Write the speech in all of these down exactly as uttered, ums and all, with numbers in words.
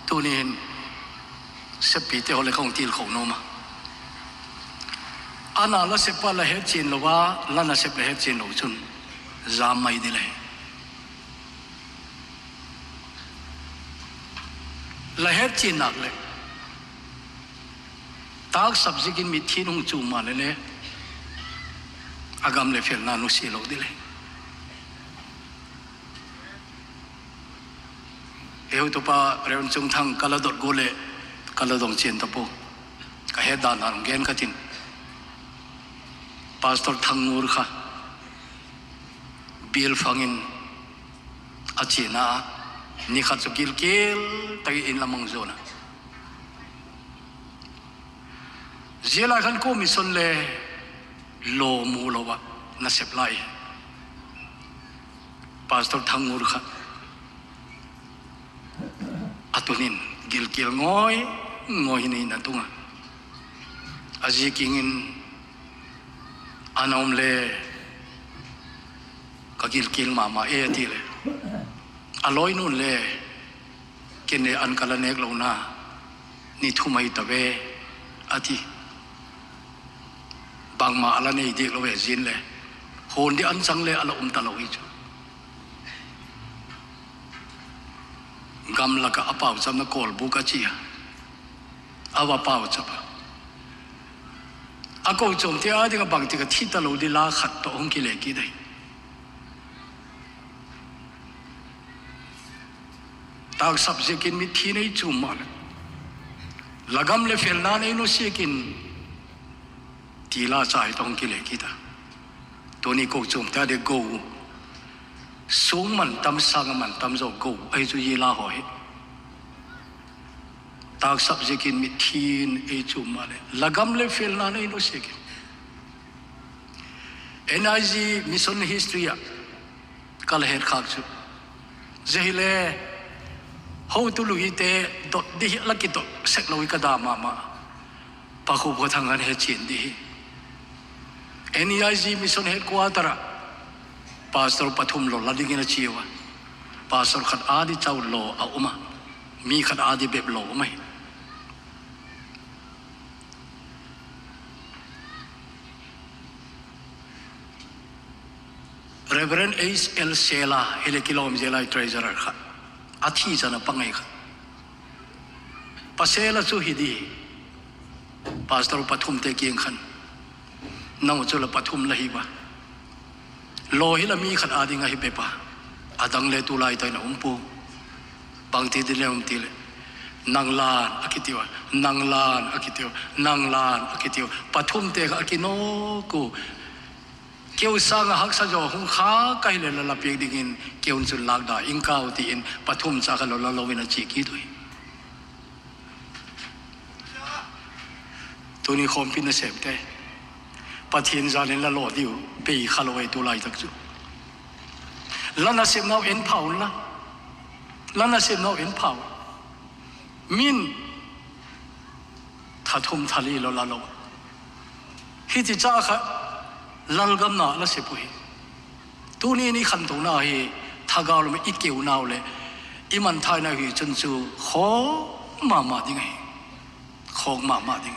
Tuni hin seppite haw leh ka hung tilkho nuam a, a na la sep a la hetchian lo a, la nasep la hetchian lo chun jam mai ding ahi. La hetchian nâk leh tâksap ziakin mitthi'n hung chuam maleh le, a gam leh felna nusia lo ding ahi. Ei heutupa Reverend Chungthang ka la dot gual leh ka la dong chian ta pua. Ka het dan dan gen ka ti'n, Pastor Thangngur kha bial phang in a chiana, ni khat chu gilkial tak in la mang zuan a. Zia lai khan kua mission le law mu lo ah nasep lai, Pastor Thangngur kha a tun in gilkial ngawi ngawi in a tung a. A zi kiang in, a na um le ka gilkial ma ma e, a ti leh, a lawinu'n le, ken le an ka la nêk lona ni thum ahi ta ve, a ti. Bangma a la nei diak lo e, zia in le huan ding an chang le a la um talo hi chu. Gam lak ah a pauchapna kawlbûk a chia, a va pauchap a, a kochuamte â ding ah bangtik ah thi talo ding la khat tawh hung kile kit ahi. Tâksap ziakin mitthi'n ei chuam maleh, la gam leh felna'n ei nusia kin, ti la cha hi tawh hung kile kit a. Tuni kochuamte â ding go, suang man tam, sâng a man tam zaw go ahi chu zia la haw hi. Tâksap ziakin mitthi'n ei chuam maleh, la gam leh felna'n ei nusia kin. N I G mission history ah ka la het khâk chu, zia hile hotu luite dot ding hi la kidot sek lo hi ka da ma ma. Pakhup Khawthang khan hetchian ding hi, N I G mission headquarter ah pastor pathum law la dingin a chiau a. Pastor khat â ding chau law a um a, mi khat â ding bep law um ahi. Reverend H L Sela hile kilawm zel lai treasurer kha, a thi chan a pang ahi kha. Pasela chu hi di, pastor pathumte kiang khan, nang chu la pathum la hi a, law hi la mi khat â ding ahi bep a, a dang le tulai tak in a um pua. Bangti ding le um ti leh, nang la'n a kitiu a, nang la'n a kitiu, nang la'n a kitiu, pathumte kha a kinawk u. Keu sâng ah haksa zaw hung khâk ahileh la la piak dingin keu chun lâk da ing kau, ti in pathum cha kha law la lo in a chia kit ui. Tuni khawmpi nasepte, Pathian jal in la law diu bei kha lo e tulai tak chu. La nasepnau en pha unla, la nasepnau en pha u. Min tha thum tha li law la lo, hiti cha kha lalgam na la sep uhi. Tunin i khantona hi thagau lam ah i keunau leh i mangthainau hi chun chu khawk ma ma ding ahi. Khawk ma ma ding.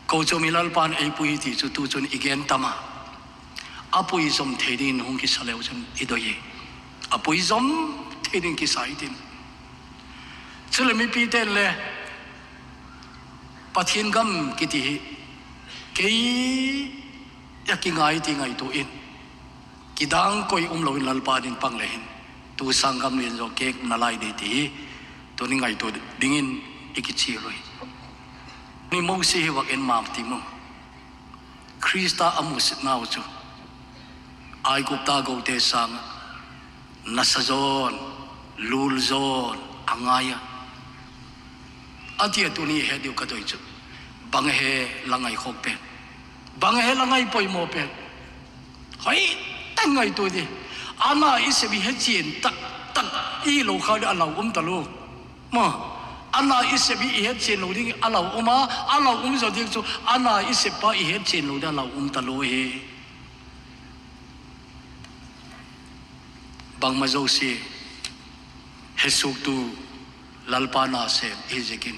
Kochuam hi Lalpa'n ei pui hi ti chu tu chun i gen tam a, a pui zom thei dingin hung kisa leu chun i doi hi. A pui zom thei ding kisa i tin. Chuleh mipite'n le Pathian gam kiti hi kei a kingai ti ngaitua in, kidang koi umlo in Lalpa ding pang le hin, tu sâng gam lian zaw kêk nalai ding ti hi tuni ngaitua dingin i kichial uhi. Ni Mosi hi vak en ma ti mu. Khrista a musitnau chu Aigupta gote sâng ah nasa zawn, lul zawn a ngai a, a ti a. Tuni het diu ka doi chu, bang ahi la ngaikhawk pen? Bang ahi la ngai poimaw pen? Hoi tak ngaitua di. A na i sep i hetchian tak tak i lo kha di a lau um talua. Ma, a na i sep i hetchian lo ding a lau um a, a lau um zaw diak chu a na i sep pa i hetchian lo di a lau um talua hi. Bangma zosia, he suaktu Lalpa na sêm i hi ziakin,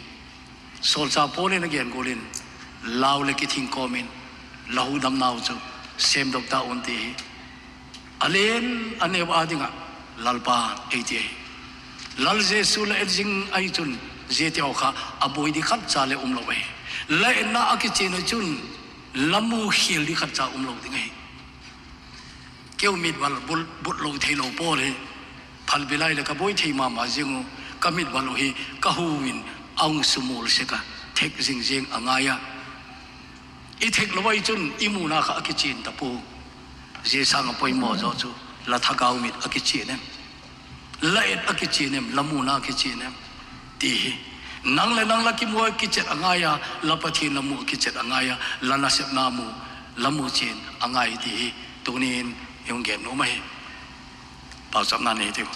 sawlchâk Paul in a gen gual in, lau leh kithing kawm in la hukdamnau chu sêmdok ta un ti hi a lian a neu â ding ah Lalpa'n ei ti ahi. Lal Jesu la et zing ahi chun, ziate haw kha a buai ding khat cha leh umlo ahi. La etna a kichian ah chun, la mu khial ding khat cha umlo ding ahi. Keu mitval but lo theilo Paul hi, phalbi lai leh ka buai thei ma ma ziang uh, ka mitval uh hi ka hu in a hung sumul sek a, thek zing ziang a ngai a. I thek lo ahi chun i muna kha a kichian ta pua. Zia sâng ah poimaw zaw chu, la thagau mit a kichian em? La et a kichian em? La muna a kichian em? ti hi. Nang leh nang la kimu a kichet a ngai a, la Pathian la mu a kichet a ngai a, la nasepna mu, la mu chian a ngai ti hi tuni'n i hung gen nuam ahi. Pauchapna nei tiu.